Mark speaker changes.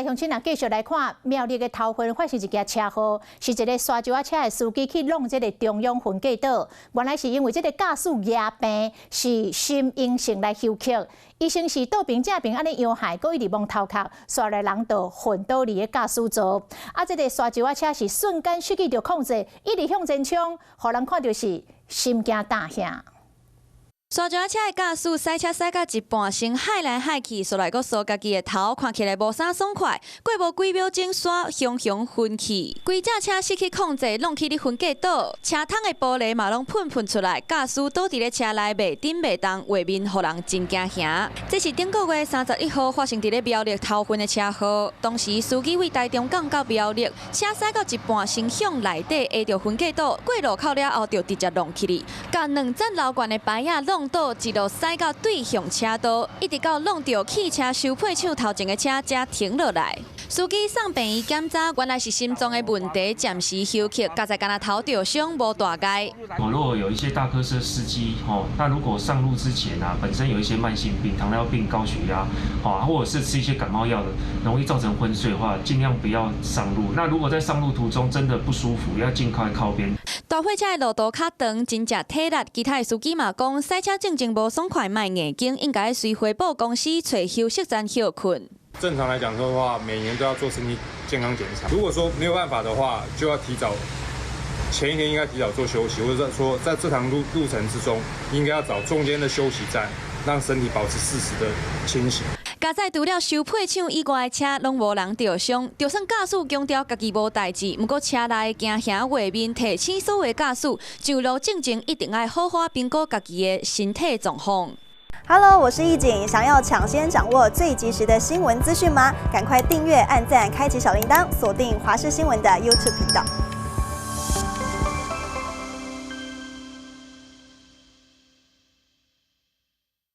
Speaker 1: 來鄉親啊，繼續來看苗栗的頭份發生一件車禍，是一个沙石仔車的司機去挵這个中央分隔島，原來是因為這个駕駛牙病是心因性來休克，醫生是倒爿正爿按呢樣害，閣一直摸頭殼，煞來人就昏倒佇个駕駛座，啊，這个沙石仔車是瞬間失去著控制，一直向前衝，予人看著是心驚膽嚇。
Speaker 2: 沙石仔車的駕駛駛車駛到一半，先害來害去，煞來閣趖家己的頭，看起來無啥爽快。過無幾秒鐘，煞雄雄昏去，規隻車失去控制，挵去佇分隔島，車窗的玻璃嘛攏噴噴出來，駕駛倒佇咧車內袂振袂動，畫面予人真驚嚇。這是頂個月31號發生佇咧苗栗頭份的車禍，當時司機為台中港到苗栗，車駛到一半，先向內底挨著分隔島，過路口了後就直接挵去哩，共兩層樓懸的牌仔挵倒，一路駛到對向車道，一直到挵著汽車修配廠頭前的車才停落來。司機送病院檢查，原來是心臟的問題，暫時休克，佳哉干焦頭著傷，無大礙。
Speaker 3: 如果有一些大客車司機，吼，那如果上路之前啊，本身有一些慢性病、糖尿病、高血壓，或者是吃一些感冒藥的，容易造成昏睡的話，盡量不要上路。那如果在上路途中真的不舒服，要盡快靠邊。
Speaker 2: 大貨車的路途較長，真正體力。其他的司機嘛講，駛車進前無爽快，莫硬撐，應該隨回報公司揣休息站歇睏。
Speaker 4: 正常來講的話，每年都要做身體健康檢查。如果說沒有辦法的話，就要提早前一天應該提早做休息，或者說在這趟路程之中，應該要找中間的休息站，讓身體保持適時的清醒。
Speaker 2: 佳哉除了修配廠以外的車攏無人著傷，就算駕駛強調家己無代誌，毋過車內驚嚇畫面提醒所有駕駛上路進前一定愛好好評估家己的身體狀況。
Speaker 5: Hello，我是易景，想要搶先掌握最及時的新聞資訊嗎？趕快訂閱、按讚、開啟小鈴鐺，鎖定華視新聞的 YouTube 頻道。